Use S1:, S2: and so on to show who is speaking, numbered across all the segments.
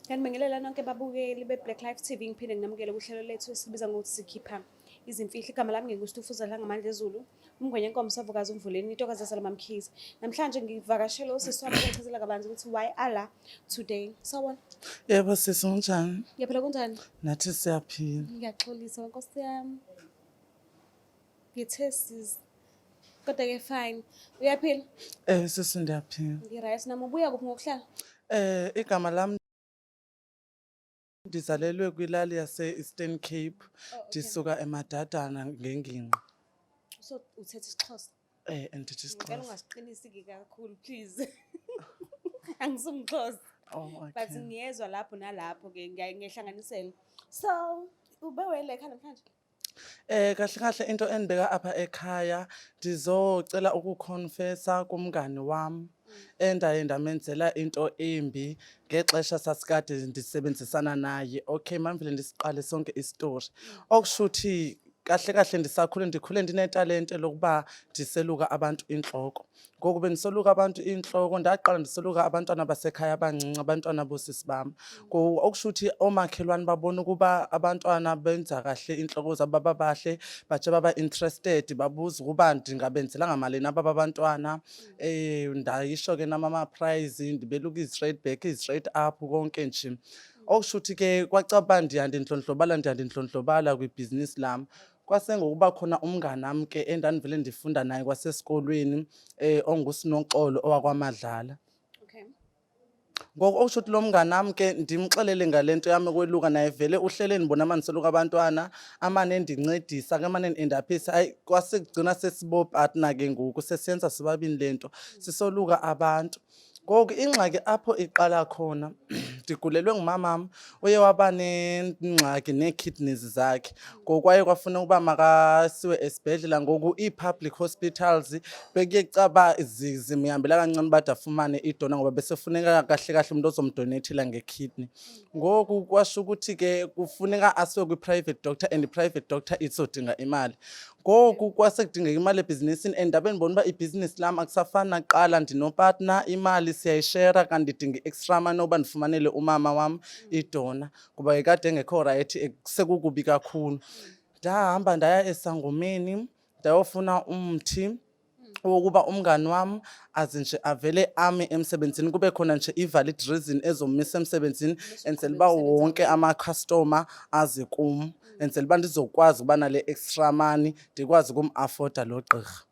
S1: Ngiyanibingelela nonke babukeli be-Black Life TV, ngiphinde nginamukele kuhlelo lethu esibiza ngokuthi sikhipha izimfihlo. Igama lami nginguStufuza Dlangamandla Ezulu, umngwenye enkomo savukazi umvuleni intokazi yazala MaMkhize. Namhlanje ngivakashele usisi wami ongichazela kabanzi ukuthi why ala today. Sawubona.
S2: Yebo sisi, unjani?
S1: Ngiyaphila, kunjani?
S2: Nathi siyaphila.
S1: Ngiyaxolisa nkosi yami. Ngithe sis. Kodwa ke fine. Uyaphila?
S2: Sisi, ndiyaphila.
S1: Ngi-right nami. Ubuya kuphi ngokuhlala?
S2: Igama lami, ndizalelwe kwilali yase Eastern Cape. Ndisuka eMadadana ngengingqi.
S1: So uthethe isiXhosa?
S2: Ndithethe
S1: Ngicela
S2: isiXhosa.
S1: ungasiqinisi-ke kakhulu, please. Angisumxhosa.
S2: Oh,
S1: But
S2: okay.
S1: ngiyezwa lapho nalapho-ke, ngiyahlanganisela. So, ube wele ekhaya namhlanje?
S2: Kahle kahle into endibeka apha ekhaya, ndizocela ukuconfessa kumngani wami endaye ndamenzela into embi ngexesha sasikade ndisebenzisana naye. Okay, mamvele ndisiqale sonke isitori. Okusho ukuthi kahle kahle ndisakhule, ndikhule ndinetalente lokuba ndiseluka abantu intloko. Ngoku bendisoluka abantu intloko, ndaqala ndisoluka abantwana basekhaya abancinci, abantwana boosisi bam. Ngoku okusho ukuthi oomakhelwane babona ukuba abantwana benza kahle iintloko zabo, baba bahle, batshe baba interested, babuza ukuba ndingabenzelanga malini aba abantwana. Ndayisho ke nam ama-price, ndibeluka izi-straight back, izi-straight up, konke nje. Okusho ukuthi ke kwacaba uba ndiya ndindlondlobala, ndiya ndindlondlobala kwibhizinisi lam. Kwasengokuba khona umnganam ke endandivele ndifunda naye kwasesikolweni, onguSinoxolo owakwaMadlala. Ngoku okusho ukuthi lo mnganam ke ndimxelele ngale nto yam yokweluka, naye vele uhlele ndibona amane ndiseluka abantwana, amane endincedisa ke, amane endiendaphisa. Hayi, kwasekugcina sesiboopartner ke ngoku, sesiyenza sobabini le nto, sisoluka abantu. Ngoku ingxaki apho iqala khona, ndigulelwe ngumamam, uye waba nengxaki nee-kidneys zakhe. Ngoku kwaye kwafuneka uba makasiwe esibhedlela. Ngoku ii-public hospitals bekuye kucaba zimhambela kancane bade afumane idonor, ngoba besefuneka kahle kahle umntu ozomdoneyithela ngekidney. Ngoku kwasho ukuthi ke kufuneka asiwe kwi-private doctor, and i-private doctor izodinga imali. Ngoku kwase kudingeka imali ebhizinisini, and ndabe ndibona uba ibhizinisi lam akusafani nakuqala, ndinopartner, imali siyayishera, kanti ndidinga i-extra money yoba ndifumanele umama wam idonor, kuba ke kade engekho right, sekukubi kakhulu. Ndahamba ndaya esangomeni, ndayofuna umthi wokuba umngani wam aze nje avele ame emsebenzini, kube khona nje i-valid reason ezommisa emsebenzini, enzela uba wonke amakhastoma aze kum, enzela uba ndizokwazi ukuba nale extra money, ndikwazi ukum-afforda lo gqirha.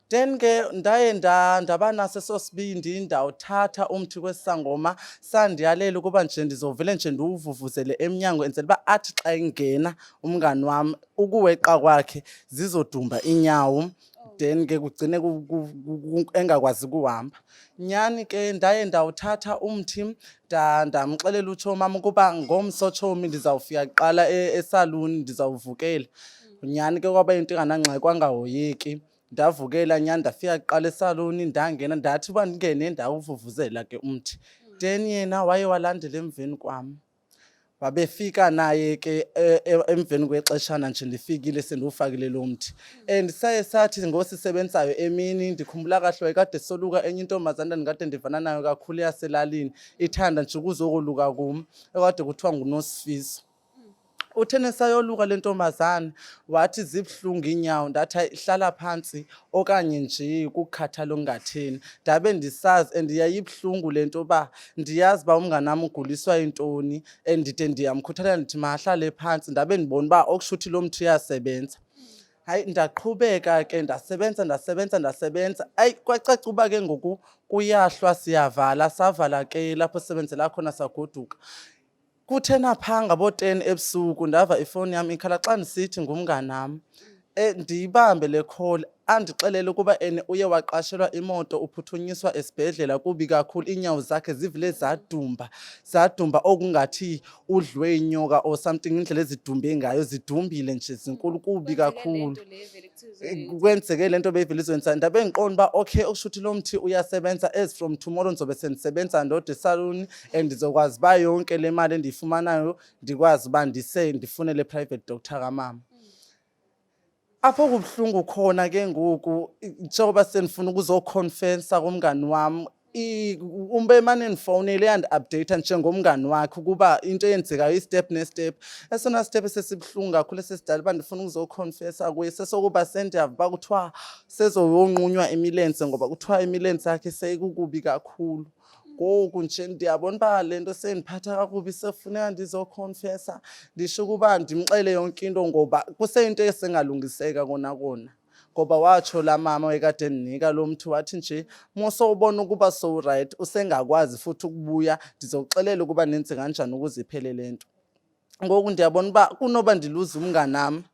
S2: Then ke ndaye ndaba naso eso sibindi, ndawuthatha umthi kwesi sangoma sandiyalela ukuba nje ndizovele nje ndiwuvuvuzele emnyango, enzela uba athi xa engena umngani wam, ukuweqa kwakhe zizodumba iinyawo, then ke kugcine engakwazi ukuhamba. Nyhani ke ndaye ndawuthatha umthi, ndamxelela utshomi wam ukuba ngomso tshomi ndizawufika kuqala esaluni, ndizawuvukela. Nyhani ke kwaba yinto enganangxaki, kwangahoyeki. Ndavukela nyhani, ndafika kuqala esaluni, ndangena, ndathi uba ndingene ndawuvuvuzela ke umthi. Then yena waye walandela emveni kwam. Wabefika naye ke emveni kwexeshana nje ndifikile sendiwufakile lo mthi. And saye sathi ngosisebenzayo emini, ndikhumbula kahle wayekade soluka enye intombazana ndikade ndivana nayo kakhulu yaselalini, ithanda nje ukuzokoluka kum, ekade kuthiwa nguNosifiso. Uthe nesayoluka le ntombazana wathi zibuhlungu iinyawo, ndathi hayi, hlala phantsi okanye nje kukukhathala okungatheni. Ndabe ndisazi and yayibuhlungu le nto uba ndiyazi uba umnganam uguliswa yintoni, and ndide ndiyamkhuthalela ndithi makahlale phantsi, ndabe ndibona uba okusho ukuthi lo mthi uyasebenza. Hayi, ndaqhubeka ke ndasebenza, ndasebenza, ndasebenza. Hayi, kwacaca uba ke ngoku kuyahlwa, siyavala. Savala ke lapho sisebenzela khona, sagoduka. Kuthe napha ngabo-10 ebusuku ndava ifowuni yam ikhala, xa ndisithi ngumnganam. Ndiyibambe le call, andixelele ukuba ene uye waqashelwa imoto, uphuthunyiswa esibhedlela, kubi kakhulu, iinyawo zakhe zivele zadumba, zadumba okungathi udliwe inyoka or something, indlela ezidumbe ngayo, zidumbile nje zinkulu, kubi kakhulu. Kwenzeke le nto beyivele izoyenza, ndabe ngiqonda uba okay, okusho ukuthi lo mthi uyasebenza, as from tomorrow ndizobe sendisebenza ndodwa esaluni and ndizokwazi uba yonke le mali endiyifumanayo ndikwazi uba ndise ndifunele private doctor kamama. Apho kubuhlungu khona ke ngoku, njengoba sendifuna ukuzoconfessa kumngani wam, Umbe emane ndifowunele eyandi-updeyitha njengomngani wakhe ukuba into eyenzekayo i-step ne-step. Esona step esesibuhlungu kakhulu esesidala uba ndifuna ukuzokhonfesa kuye sesokuba sendiyava uba kuthiwa sezoyonqunywa imilenze ngoba kuthiwa imilenze yakhe seyikukubi kakhulu. Ngoku nje ndiyabona uba le nto sendiphatha kakubi, sefuneka ndizokhonfesa ndisho ukuba ndimxele yonke into ngoba kuseyinto esengalungiseka kona kona. Ngoba watsho laa mama wayekade endinika lo mthi wathi nje mosowubona ukuba sowurayithi usengakwazi futhi ukubuya, ndizokuxelela ukuba nenze kanjani ukuze iphele le nto. Ngoku ndiyabona uba kunoba ndiluze umnganam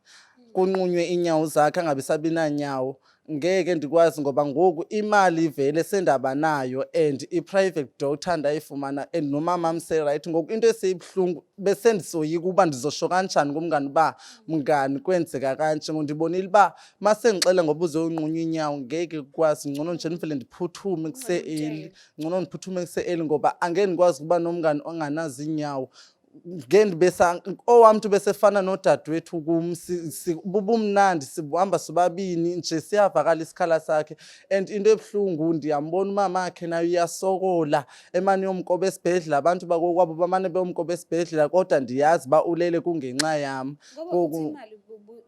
S2: kunqunywe iinyawo zakhe angabi sabi nanyawo, ngeke ndikwazi ngoba ngoku imali vele sendaba nayo and i-private doctor ndayifumana and nomamam serayithi. Ngoku into eseyibuhlungu besendisoyika uba ndizosho kanjani kumngani uba mngani kwenzeka kanje. Ngoku ndibonile uba masendixele ngoba uzonqunywa inyawo ngeke kukwazi, ngcono nje ndivele ndiphuthume kuse-early, ngcono ndiphuthume kuse-early ngoba angeke ndikwazi ukuba nomngani onganazo iinyawo. Ngeke ndibesa owam mntu besefana nodadewethu kum, bubumnandi sibuhamba sobabini nje, siyavakala isikhala sakhe. And into ebuhlungu ndiyambona umamakhe naye uyasokola emane uyomkoba esibhedlela, abantu bakokwabo bamane beyomkoba esibhedlela, kodwa ndiyazi uba ulele kungenxa yam.
S1: Ngoba uthi imali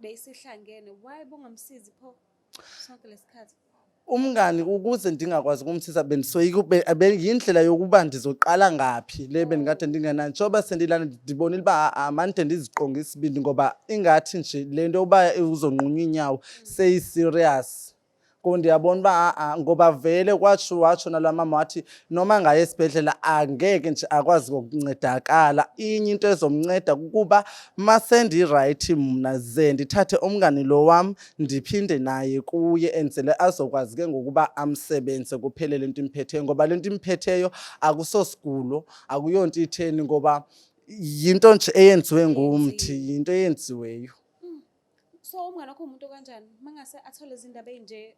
S1: beyisihlangene, why bungamsizi pho sonke lesikhathi?
S2: Umngani ukuze ndingakwazi ukumsiza bendisoyika yindlela yokuba ndizoqala ngaphi le bendikade ndingenayo. Njengoba sendilana ndibonile uba ha-a mandide ndiziqonge isibindi ngoba ingathi nje le nto yoba uzonqunywa iinyawo seyi-serious. Ngoku ndiyabona uba ha-a ngoba vele kwatsho watsho nalaa mama wathi noma angaye esibhedlela angeke nje akwazi ngokuncedakala. Inye into ezomnceda kukuba masendirayithi mna ze ndithathe umngani lo wam ndiphinde naye kuye enzele azokwazi ke ngokuba amsebenze kuphele le nto imphetheyo, ngoba le nto imphetheyo akusosigulo, akuyonto itheni, ngoba yinto nje eyenziwe ngumthi, yinto eyenziweyo.
S1: So umngane wakho umuntu okanjani? Mangase athole izindaba ezinje,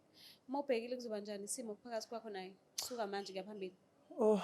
S1: uma ubhekile kuzoba njani isimo phakathi kwakho naye? Suka manje kuya phambili.
S2: Oh.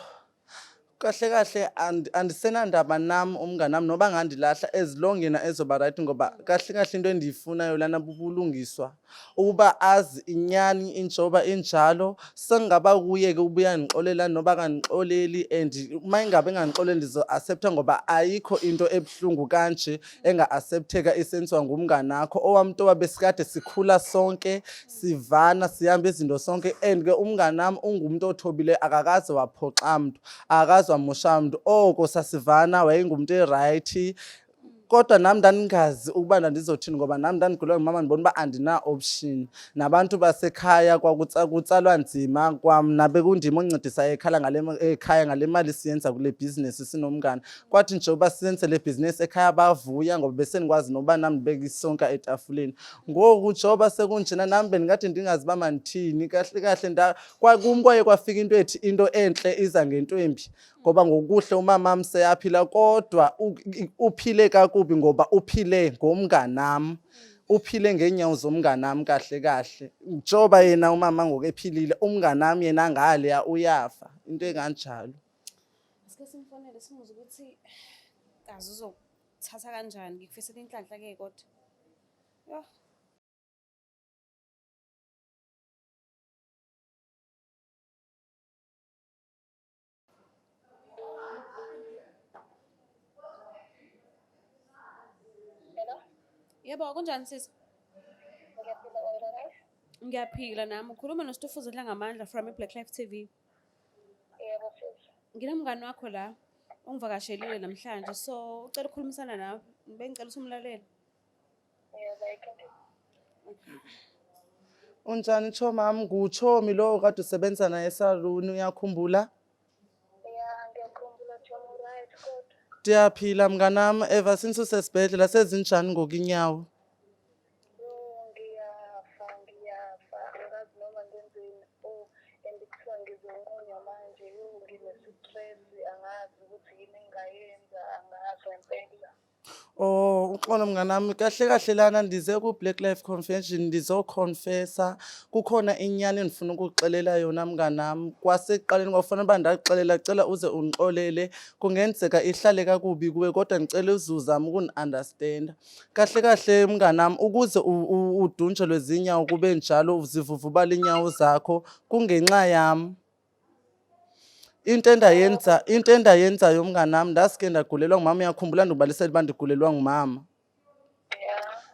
S2: Kahle kahle andisenandaba nam umnganam noba ngandilahla as long yena ezoba right, ngoba kahle kahle into endiyifunayo lana bubulungiswa ukuba azi inyani injoba injalo. Sengingaba kuye ke ubuya ndixolela noba akandixoleli, and uma ingabe engandixoleli ndizo-accepta ngoba ayikho into ebuhlungu kanje enga-accepteka isenziwa ngumnganakho owam mntu besikade sikhula sonke, sivana, sihamba izinto sonke. And ke umnganam ungumntu othobile, akakaze waphoxa mntu, akakaze wamosha mntu, oko sasivana wayengumntu erayithi. Kodwa nam ndandingazi ukuba ndandizothini ngoba nam ndandigulwa ngumama, ndibona uba andina-option. Nabantu basekhaya kutsalwa nzima kwamna, bekundim oncedisa ekhala ngale ekhaya ngale mali siyenza kule bhizinesi sinomngane. Kwathi nje uba senze le bhizinesi ekhaya bavuya ngoba besendikwazi noba nam ndibeke isonka etafuleni. Ngoku njengoba sekunjena nam bendingathi ndingazi uba mandithini kahle kahle. Kum kwaye kwafika into ethi into entle iza ngento embi, ngoba ngokuhle umamam seyaphila kodwa uphile kakubi ngoba uphile ngomnganam, uphile ngeenyawo zomnganam kahle kahle. Njengoba yena umama ngoku ephilile, umnganam yena ngaleya uyafa, into enganjalo.
S1: Asike simfonele simuzwe ukuthi kazi uzokuthatha kanjani. Ngikufisela inhlanhla ke kodwa. Yoh.
S3: Hello?
S1: Yebo, kunjani sisi?
S3: Ngiyaphila, wena right?
S1: Ngiyaphila nami. Ukhuluma noStufuza Dlangamandla from iBlack Life TV.
S3: Yebo sisi.
S1: Nginomngani wakho la ungivakashelile namhlanje, so ucela ukukhulumisana nawe. Bengicela ukuthi umlalele.
S3: Yebo, I can do.
S2: Unjani chomam? Nguchomi lo kade usebenza naye esaluni, uyakhumbula?
S3: Ya, ngiyakhumbula Chomi, right kodwa.
S2: Ndiyaphila mnganam, ever since usesibhedlela sezinjani ngoku inyawo?
S3: Yo, ngiyafa, ngiyafa. Angazi noma ngenzeni. Oh, and kuthiwa ngizonqunywa manje. Yo, ngine-stress, angazi ukuthi yini engingayenza, angazi ngempela.
S2: Oh, uxolo mnganami, kahle kahle lana ndize ku-Black Life Convention ndizokhonfesa. Kukhona inyani endifuna ukukuxelela yona mnganam. Kwasekuqaleni kwakufanele uba ndakuxelela, cela uze undixolele. Kungenzeka ihlale kakubi kuwe kodwa ndicela uze uzame ukundi-understanda. Kahle kahle mnganam, ukuze udunjelwe zinyawo kube njalo zivuvubala iinyawo zakho kungenxa yam. Into endayenzayo mnganam, ndaske ndagulelwa ngumama. Uyakhumbula ndikubalisela uba ndigulelwa ngumama?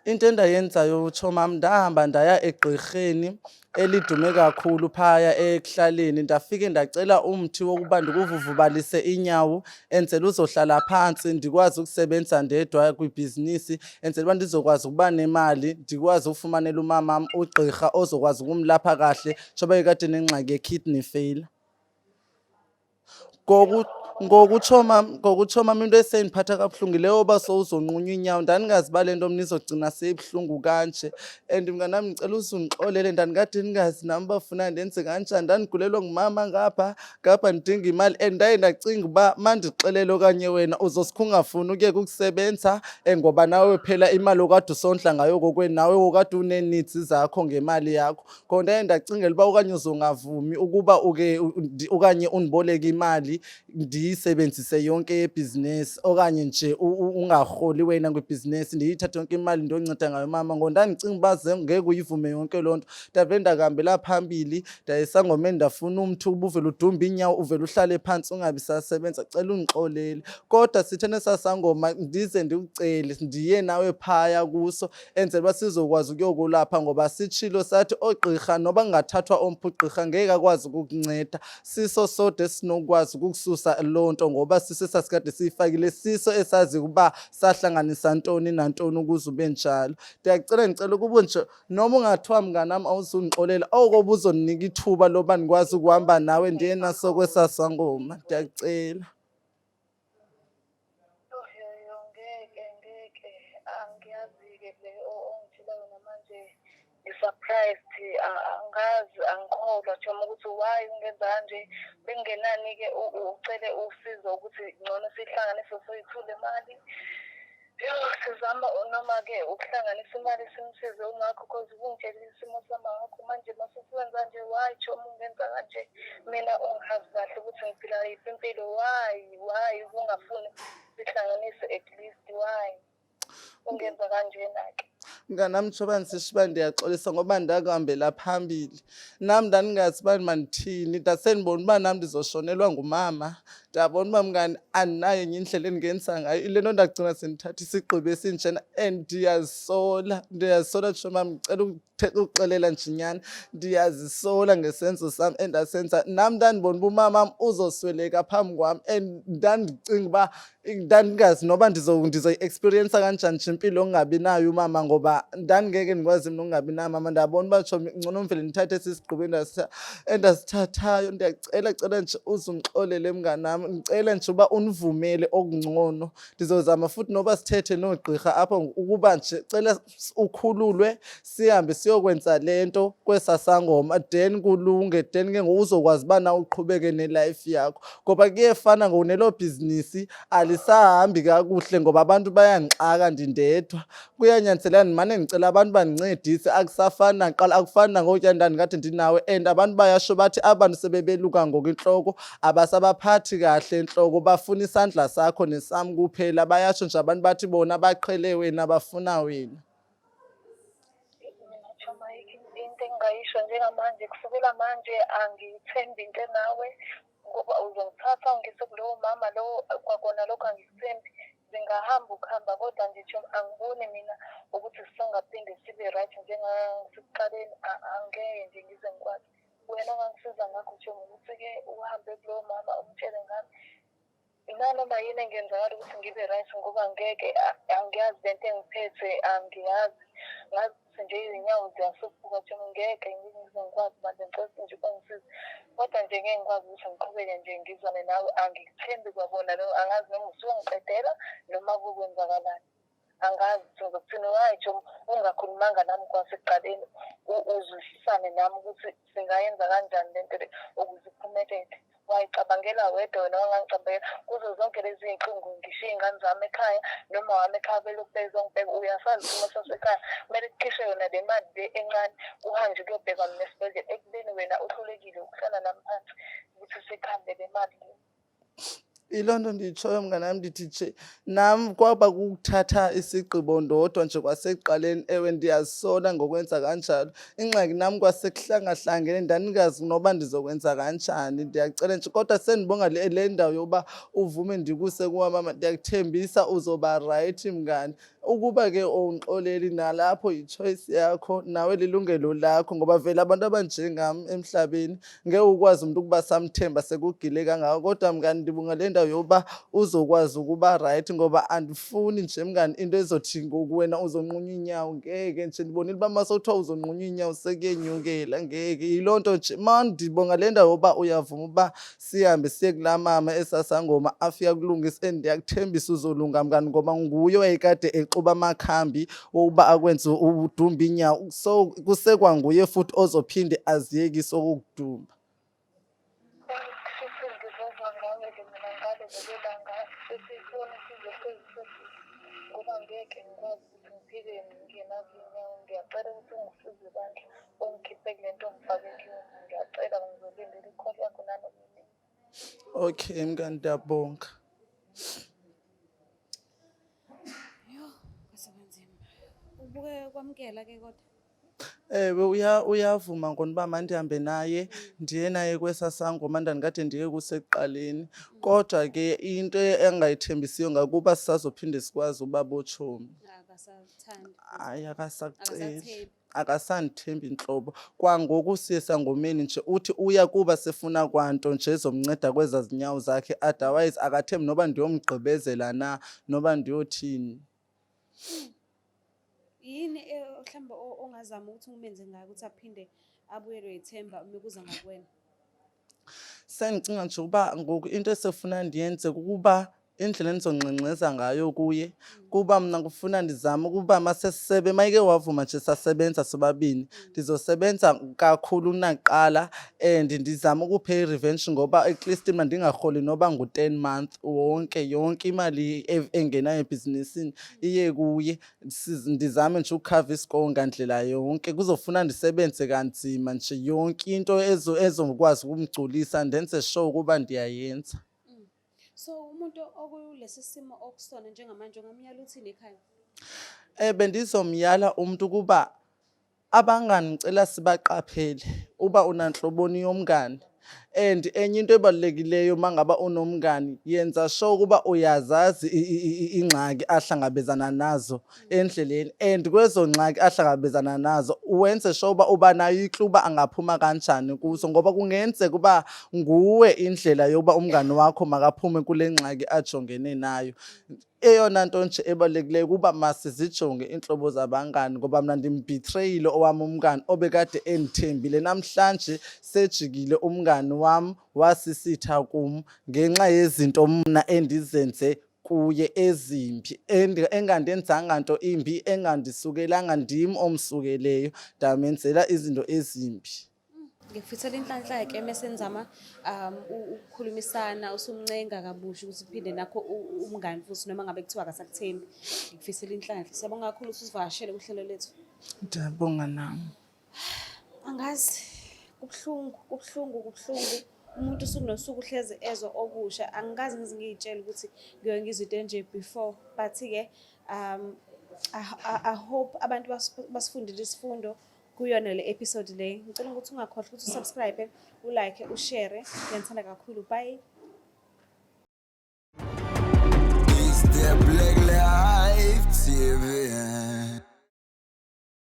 S2: Into endayenzayo, tshomam, ndahamba ndaya egqirheni elidume kakhulu phaya ekuhlaleni. Ndafike ndacela umthi wokuba ndikuvuvubalise iinyawo, enzela uzohlala phantsi ndikwazi ukusebenza ndedwa kwibhizinisi, enzela uba ndizokwazi ukuba nemali, ndikwazi ufumanela umamam ugqirha ozokwazi ukumlapha kahle njengoba ekade enengxaki ye-kidney failure. Ngokutsho mam, into esendiphatha kabuhlungu yile yoba sowuzonqunywa iinyawo. Ndandingazi uba le nto mna izogcina seyibuhlungu kanje. And mnganam, ndicela uzundixolele, ndandikade ndingazi nam uba funa ndenze kanjani. Ndandigulelwa ngumama ngapha ngapha, ndidinga imali, and ndaye ndacinga uba mandixelele okanye wena uzosikhe ungafuni ukuyeka ukusebenza, ngoba nawe phela imali okade usondla ngayo kokwenu, nawe okade unee-needs zakho ngemali yakho. Khona ndaye ndacingela uba okanye uzongavumi ukuba uke okanye undiboleke imali ndiyisebenzise yonke yebhizinesi, okanye nje ungarholi wena kwibhizinesi, ndiyithathe yonke imali ndiyonceda ngayo mama. Ngoba ndandicinga uba ze ngeke uyivume yonke loo nto. Ndavele ndakuhambela phambili, ndaya esangomeni, ndafuna umthi uba uvele udumbe iinyawo, uvele uhlale phantsi ungabi sasebenza. Cela undixolele, kodwa sithe nesaa sangoma ndize ndikucele ndiye nawe phaya kuso, enzela uba sizokwazi ukuyokulapha, ngoba sitshilo sathi oogqirha noba kungathathwa omphi ugqirha ngeke akwazi ukukunceda. Siso sodwa esinokwazi ukukususa loo nto, ngoba siso esasikade siyifakile, siso esazi ukuba sahlanganisa ntoni nantoni ukuze ube njalo. Ndiyacela, ndicela ukuba nje noma ungathiwa mnganam awuzundixolela, oko ubuzondinika ithuba loba ndikwazi ukuhamba nawe ndiye naso kwesaa sangoma. Ndiyacela.
S3: Yoh yo yo, ngeke ngeke, angiyazi-ke le ongitshela yona manje. Ngi-surprised, angazi, angikholwa Thoma ukuthi why ungenza kanje. Bekungenani-ke ucele usizo ukuthi ngcono sihlanganise soyi-two le mali. Yo, sizama noma-ke ukuhlanganisa imali simsize umakho, cause ubungitshelile isimo samakho. Manje mase usuwenza kanje, why Chomi ungenza kanje? Mina ungazi kahle ukuthi ngiphila yiphi impilo. Why ubungafuni sihlanganise at least? Why ungenza kanjena-ke?
S2: Mnganam, njengoba ndisitsho uba ndiyaxolisa ngoba ndakuhambela phambili, nam ndandingazi uba mandithini. Ndasendibona uba nam ndizoshonelwa ngumama, ndabona uba mngani andinayo enye indlela endingenza ngayo. Ile nto ndagcina sendithatha isigqibo esinjena, and ndiyazisola, ndiyazisola tshomam. Ndicela ukuxelela nje inyani, ndiyazisola ngesenzo sam endasenza. Nam ndandibona uba umamam uzosweleka phambi kwam, and ndandicinga uba ndandingazi noba ndizoyi-experiensa kanjani nje impilo ongabi nayo umama, ngoba ndandingeke ndikwazi mna ukungabi nayo mama. Ndabona uba tshomi ngcono mvele ndithathe esi sigqibo endasithathayo. Ndiyacela, cela nje uzundixolele mnganam, ndicela nje uba undivumele okungcono. Ndizozama futhi noba sithethe noogqirha apha ukuba nje cela ukhululwe, sihambe siyokwenza le nto kwesaa sangoma, then kulunge, then ke ngoku uzokwazi ubana uqhubeke ne-life yakho, ngoba kuyefana ngoku nelo bhizinisi alisahambi kakuhle ngoba abantu bayandixaka, ndindedwa. Kuyanyanzeleka ndimane ndicela abantu bandincedise. Akusafani nakuqala, akufani nangokuya ndandikade ndinawe. And abantu bayasho bathi abantu sebebeluka ngoku intloko, abasabaphathi kahle entloko, bafuna isandla sakho nesam kuphela. Bayasho nje abantu bathi bona baqhele wena, bafuna wena.
S3: Mina Choma, into engingayisho njengamanje, kusukela manje angiyithembi into enawe, ngoba uzongithatha ungise kulowo mama lowo. Kwakona lokho angikuthembi. Singahamba ukuhamba, kodwa nje Choma, angiboni mina ukuthi sisengaphinde sibe right njengasekuqaleni. Angeke nje ngize ngikwazi. Wena ongangisiza ngakho Choma ukuthi-ke uhambe kulowo mama umtshele ngami nanoma yini engenzakala ukuthi ngibe right, ngoba ngeke, angiyazi lento engiphethe, angiyazi. Ngazi nje izinyawo ziyasuphuka Choma, ngeke ngize ngikwazi manje. Ngicela ukuthi nje ungisize, kodwa nje ngeke ngikwazi ukuthi ngiqhubeke nje ngizwane nawe. Angikuthembi kwabona lo, angazi noma usuyangiqedela noma kukwenzakalani, angazi ukuthi ngizokuthini. Why Choma ungakhulumanga nami kwasekuqaleni, uzwisisane nami ukuthi singayenza kanjani lento le ukuze iphumelele? Wayicabangela wedwa wena, wangangicabangela kuzo zonke lezi iy'nhlungu. Ngishiye iy'ngane zami ekhaya noma wami ekhaya belokhu bezongibheka. Uyasazi isimo sasekhaya, kumele kukhishwe yona le mali le encane, kuhanjwe kuyobhekwa mina esibhedlela, ekubeni wena uhlulekile ukuhlala nami phansi ukuthi sikhambe le mali le.
S2: Yiloo nto ndiyitshoyo mnganam, ndithi nje nam kwaba kukuthatha isigqibo ndodwa nje kwasekuqaleni. Ewe, ndiyazisola ngokwenza kanjalo. Ingxaki nam kwasekuhlangahlangene ndandingazi noba ndizokwenza kanjani. Ndiyacela nje kodwa sendibonga le ndawo yoba uvume ndikuse kuwamama. Ndiyakuthembisa uzoba rayithi mngani. Ukuba ke awungixoleli nalapho yi-choice yakho nawe lilungelo lakho ngoba vele abantu abanjengam emhlabeni ngeke ukwazi umuntu ukuba samthemba sekugile kangako. Kodwa mngani ndibonga le ndawo yokuba uzokwazi ukuba right ngoba andifuni nje mngani into ezothi ngoku wena uzonqunywa inyawo. Ngeke nje ndibonile uba uma sewuthiwa uzonqunywa inyawo sekuyenyukela, ngeke. Yiloo nto nje ma ndibonga le ndawo yoba uyavuma uba sihambe siye kulaa mama esasangoma afika kulungisa and ndiyakuthembisa uzolunga mngani ngoba nguye owayekade exuba amakhambi wokuba akwenze udumbe inyawo, so kusekwanguye futhi ozophinde aziyekise okukudumba.
S3: Sisi ngizozwa ngawe-ke mina ngale lelo langa sesifone size sezifesi ngoba ngeke ngikwazi ukuthi ngiphile ngingenazo iy'nyawo. Ngiyacela ukuthi ungisize bandla ungikhiphe kule nto ongifake kuyona. Ngiyacela ngizolindela i-call yakho nanoma inini.
S2: Okay mngani, ndiyabonga.
S1: Yho, kwase kwanzima. Ubuke kwamukela ke kodwa.
S2: Ewe, uyavuma ngona uba mandihambe naye ndiye naye kwesaa sangoma ndandikade ndiye kusekuqaleni. Kodwa ke into engayithembisiyo ngakuba sisazophinde sikwazi uba botshomi.
S1: Akasathandi.
S2: Hayi, akasakuceli.
S1: Akasathembi.
S2: Akasandithembi ntlobo. Kwangoku siye sangomeni nje uthi uya kuba sefuna kwanto nje ezomnceda kwezaa zinyawo zakhe, otherwise akathembi noba ndiyomgqibezela na noba ndiyothini.
S1: Yini mhlawumbe ongazama ukuthi umenze ngayo ukuthi aphinde abuyelwe ithemba uma kuza ngakuwena?
S2: Sendicinga nje ukuba ngoku into esefuna ndiyenze kukuba indlela endizongxengxeza ngayo kuye kuba mna kufuna ndizame ukuba masesisebe mayike wavuma nje sasebenza sobabini, ndizosebenza kakhulu kunakuqala and ndizame ukuphe i-revenge ngoba at least mna ndingarholi noba ngu-10 month wonke, yonke imali engenayo ebhizinisini iye kuye. Ndizame nje ukukhava isikolo ngandlela yonke. Kuzofuna ndisebenze kanzima nje yonke into ezokwazi ukumgculisa ndenze sure ukuba ndiyayenza.
S1: So umuntu okulesi simo okusona njengamanje ungamyala uthini ekhaya?
S2: Bendizomyala umntu ukuba abangani ngicela sibaqaphele uba unantloboni yomngani. And enye into ebalulekileyo, uma ngaba unomngani yenza sure ukuba uyazazi ingxaki ahlangabezana nazo endleleni, and kwezo ngxaki ahlangabezana nazo wenze sure uba uba nayo i-clue uba angaphuma kanjani kuzo, ngoba kungenzeka uba nguwe indlela yokuba umngani wakho makaphume kule ngxaki ajongene nayo. Eyona nto nje ebalulekileyo kuba masizijonge iintlobo zabangani, ngoba mna ndimbhitreyile owam umngani obekade endithembile. Namhlanje sejikile umngani wam wasisitha kum ngenxa yezinto mna endizenze kuye ezimbi, engandenzanga nto imbi, engandisukelanga, ndim omsukeleyo ndamenzela izinto ezimbi.
S1: Ngikufisela inhlanhla-ke mese nizama ukukhulumisana usumncenga kabusha ukuthi uphinde nakho umngani futhi noma ngabe kuthiwa akasakuthembi. Ngikufisela inhlanhla. Siyabonga kakhulu ukuthi usivakashele kuhlelo lethu.
S2: Ndiyabonga nami.
S1: Angazi, kubuhlungu, kubuhlungu, kubuhlungu. Umuntu usuku nosuku uhlezi ezwa okusha. Angikaze ngize ngiy'tshele ukuthi ngiyoke ngizwe into enje before, but-ke I hope abantu basifundile isifundo kuyona le episode le. Ngicela ukuthi ungakhohlwa ukuthi usubscribe, ulike, ushare. Ngiyanithanda kakhulu. Bye.
S4: It's the Black Life TV.